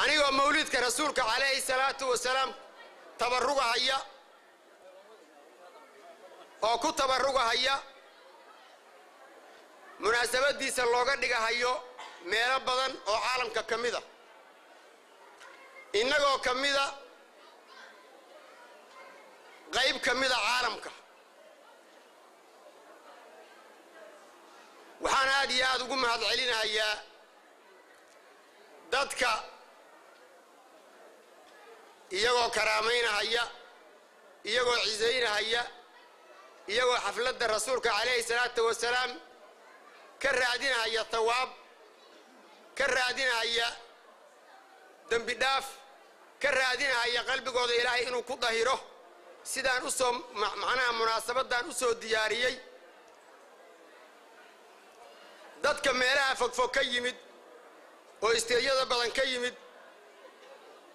Anigoo mawliidka rasuulka calayhi salaatu wasalaam tabarrugahaya oo ku tabarrugahaya munaasabadiisa looga dhigahayo meelo badan oo caalamka ka mida, innagoo ka mida qayb ka mida caalamka, waxaan aad iyo aad ugu mahad celinayaa dadka iyagoo karaamaynahaya, iyagoo cisaynahaya, iyagoo xafladda rasuulka calayhi salaatu wasalaam ka raadinahaya thawaab, ka raadinahaya dembi dhaaf, ka raadinahaya qalbigooda Ilaahay inuu ku dahiro. Sidaan u soo macnaha munaasabadan u soo diyaariyey, dadka meelaha fogfog ka yimid oo isteeyada badan ka yimid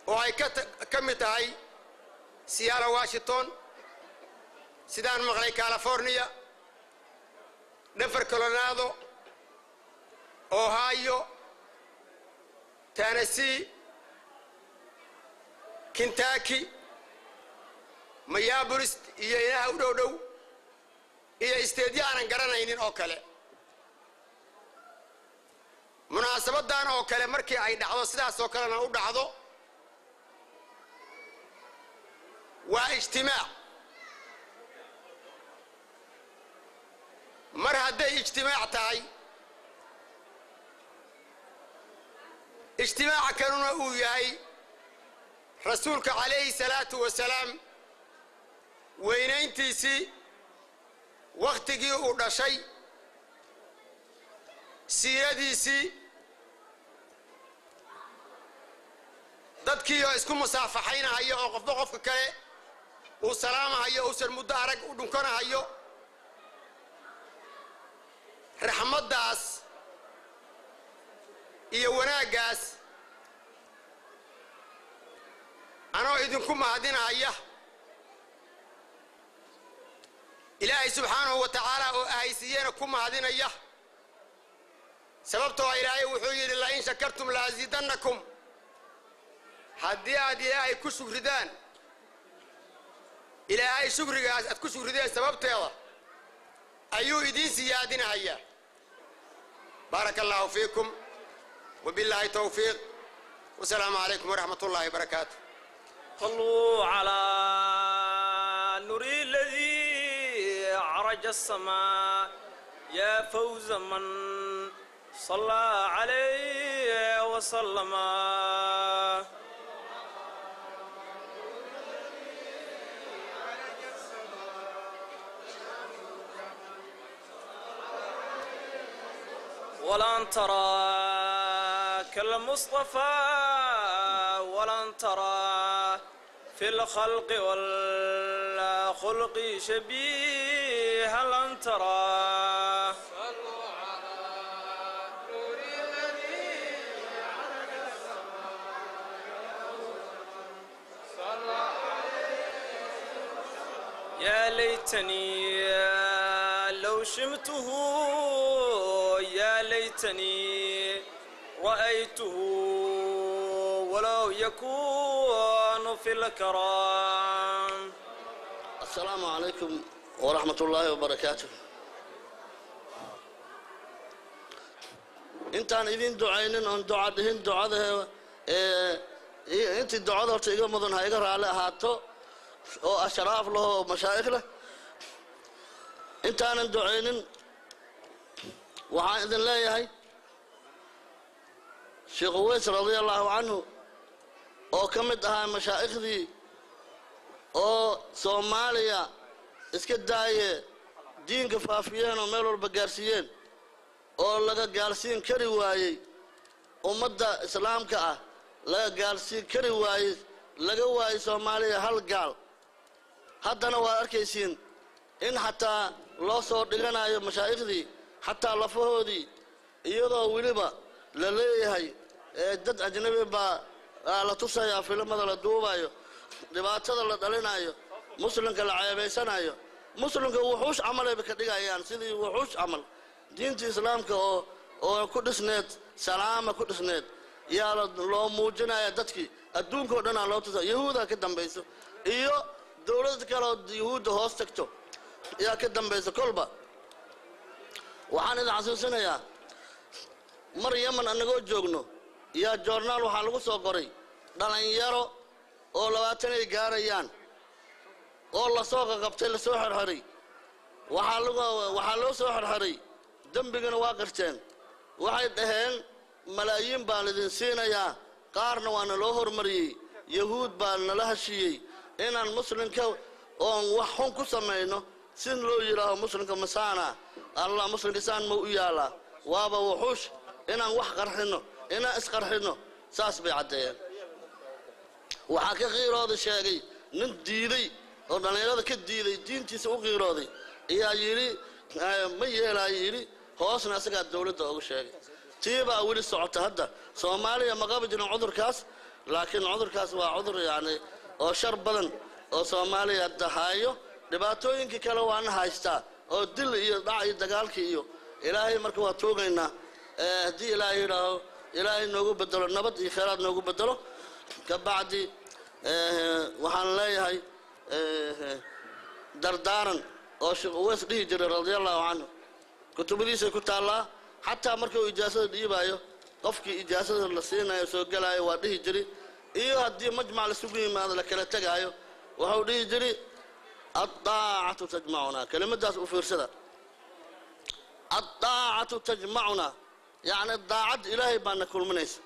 oo ay ka mid tahay Seattle, Washington, sidaan maqlay California, Denver, Colorado, Ohio, Tennessee, Kentucky, Minneapolis iyo ilaha u dhow dhow iyo isteedyo aanan garanaynin oo kale. Munaasabadan oo kale markii ay dhacdo, sidaas oo kalena u dhacdo, waa ijtimaac. Mar hadday ijtimaac tahay, ijtimaaca kanuna uu yahay rasuulka calayhi salaatu wasalaam weynayntiisii, wakhtigii uu dhashay, siiradiisii, dadkii oo isku musaafaxaynahayo oo qofba qofka kale uu salaamahayo, uusan muddo arag u dhunkanahayo, raxmaddaas iyo wanaaggaas anoo idinku mahadinahaya Ilaahay subxaanahu wa tacaala oo ahaysiiyena ku mahadinaya, sababtoo Ilaahay wuxuu yidhi: "La in shakartum la asiidannakum." Haddii aad Ilaahay ku shukridaan, Ilaahay shukrigaas aad ku shukrideen sababteeda ayuu idiin siyaadinahayaa. Baaraka allaahu fiikum, wabillaahi towfiiq, wasalaamu calaykum waraxmat ullaahi wabarakaatu. صلوا على نور الذي عرج السماء، يا فوز من صلى عليه وسلم. ولن ترى كالمصطفى، ولن ترى في الخلق والخلق شبيها، لن ترى. صلوا على نور الذي عرج السماء، صلى. يا ليتني لو شمته، يا ليتني رأيته، ولو يكون في الكرام. السلام عليكم ورحمة الله وبركاته. Intaan idin ducaynin oon duca dhihin, ducada intii ducada horta iga mudan ha iga raalli ahaato oo ashraaf leh oo mashaa'ikh leh. Intaanan ducaynin, waxaan idin leeyahay Sheekh Uweys radia allahu canhu oo ka mid ahaa mashaaikhdii oo Soomaaliya iska daaye diinka faafiyeen oo meel walba gaarsiiyeen oo laga gaarsiin kari waayey ummadda islaamka ah, laga gaarsiin kari waayey, laga waayey Soomaaliya hal gaal. Haddana waad arkaysiin in xataa loo soo dhiganayo mashaaikhdii xataa lafahoodii, iyadoo weliba la leeyahay dad ajnabi baa la tusayaa, filimada la duubayo, dhibaatada la dhalinayo, muslimka la ceebaysanayo, muslimka wuxuush camalayba ka dhigayaan, sidii wuxuush camal. Diinta islaamka oo ku dhisneed salaama ku dhisneed Yaa loo muujinaya dadkii adduunka oo dhan aa loo tusa. Yahuudaa ka dambayso iyo dowlad kale oo Yahuudda hoos tagto yaa ka dambayso. Kolba waxaan idin xasuusinayaa, mar Yeman annagoo joogno yaa joornaal waxaa lagu soo qoray dhalinyaro oo 20 ay gaarayaan oo lasoo qaqabtay, lasoo xirxiray. Waxaa loo soo xirxiray, dembigana waa qirteen. Waxay dhaheen malaayiin baa laidin siinayaa, qaarna waana loo hormariyey, Yahuud baa nala heshiiyey inaan muslimka oon wax xun ku samayno, si loo yidhaaho muslimka masaana Allah, muslimka saan ma u yaalaa, waaba wuxuush, inaan wax qarxinno, inaan isqarxinno. Saas bay caddeeyeen. Waxaa ka qiirooday, sheegay nin diiday oo dhallinyarada ka diiday, diintiisa u qiirooday ayaa yidhi ma yeelaayo, yidhi hoosna asagaa dowladda uga sheegay. Tii baa weli socota hadda. Soomaaliya ma qabi jirin cudurkaas, laakiin cudurkaas waa cudur yacni oo shar badan oo Soomaaliya hadda haayo. Dhibaatooyinkii kale waana haystaa oo dil iyo dhac iyo dagaalkii iyo Ilaahay. Marka waa tuugaynaa haddii Ilaahay yidhaaho Ilaahay noogu bedelo nabad iyo khayraad noogu bedelo. Ka bacdi waxaan leeyahay dardaaran oo Sheekh Uweys dhihi jiray radia Allahu canhu, kutubadiisay ku taallaa. Xataa marka uu ijaasada dhiibaayo, qofkii ijaasada la siinayo soo gelaayo waa dhihi jiri, iyo haddii majmac laisugu yimaado la kala tegaayo wuxuu dhihi jiri addaacatu tajmacunaa. Kelimadaas u fiirsada, addaacatu tajmacunaa, yacni daacad Ilaahay baa na kulminaysa,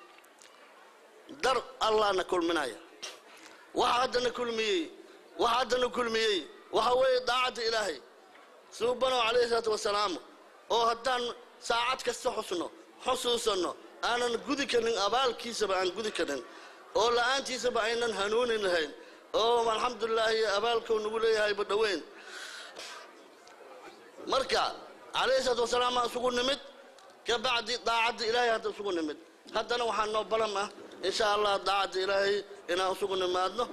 dar Allah na kulminaya. Waxa haddana kulmiyey, waxa haddana kulmiyey waxa weeye daacadda Ilaahay suubanow calayhi salaatu wasalaam, oo haddaan saacad kasta xusno, xusuusanno, aanan gudi karin abaalkiisaba, aan gudi karin oo la'aantiisaba aynan hanuuni lahayn, oo alxamdulilaahi abaalkuu nagu leeyahayba dhoweyn. Marka calayhi salaatu wasalaam aan isugu nimid, ka bacdi daacadda Ilaahay hadda isugu nimid. Haddana waxaa noo balam ah insha Allah daacadda Ilaahay inaan isugu nimaadno.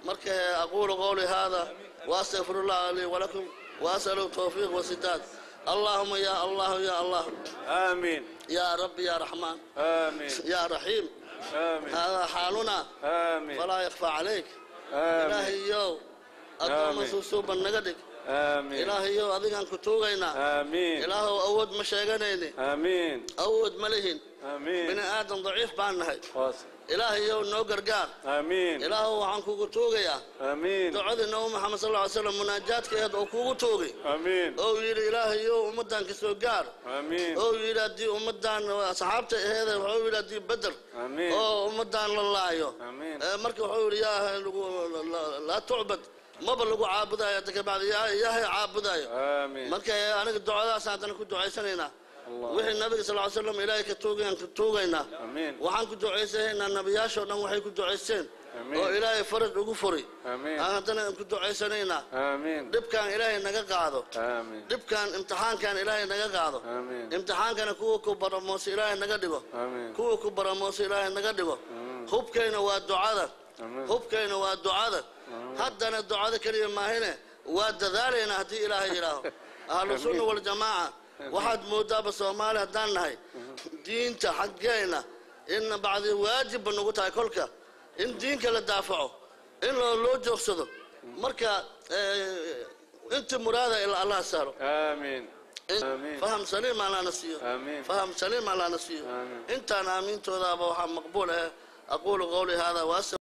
Marka aquulu qowli hada waastagfir allah lii walakum waasalu tawfiiq wasidaad. Allahuma ya Allah ya Allah, آمين ya rabbi ya raxmaan, آمين ya raxiim, آمين. hada xaaluna آمين falaa yakfaa calayk. آمين Ilaahayow addooma Aamiin. suusuuban naga dhig. آمين Ilaahayow adigaan ku tuugaynaa. آمين Ilaahow awood ma sheeganayni, آمين awood ma lihin, آمين bini aadam daciif baan nahay. واصل. Ilaahayow noo gargaar. آمين Ilaahow waxaan kugu tuugayaa آمين ducadii Nabi Maxamed sal lla ly slam munaajaadka aheed oo kugu tuugay آمين oo yidhi Ilaahayow ummaddan ka soo gaar, آمين oo yidhi haddii ummaddan asxaabta aheede, wuxuu yidhi haddii Beder آمين oo ummaddan la laayo. آمين Marka wuxuu yidhi yaa laa tucbad, maba lagu caabudayo hadda kabacdi, yaahay caabudayo. آمين Marka aniga ducadaas haddana ku ducaysanaynaa Allah. wixii nabiga sal ly slam Ilaahay ka tuugayaan ku tuugaynaa. آمين Waxaan ku ducaysanaynaa nabiyaashoo dhan waxay ku ducaysteen Amiin. oo Ilaahay faraj ugu furi آمين aan haddana ku ducaysanaynaa. آمين Dhibkaan Ilaahay naga qaado. آمين Dhibkaan imtixaankan Ilaahay naga qaado. آمين Imtixaankana kuwa ku baramoosa Ilaahay naga dhigo, آمين kuwa ku baramoosa Ilaahay naga dhigo. Hubkayna waa ducada. آمين Hubkayna waa ducada. Haddana ducada keliya maahine waa dadaalaynaa haddii Ilaahay yidhaaho. Ahlu sunna waljamaaca waxaad moodaaba Soomaali haddaan nahay diinta xaggayna in bacdi waajibba nagu tahay kolka in diinka la daafaco, in loo joogsado. Marka inta muraada ilaa Allah saaro. آمين آمين Faham saliim Allahna siiyo. آمين Faham saliim Allahna siiyo. آمين Intaan aamiintoodaaba waxaa maqbuul ah. Aquulu qowli hada.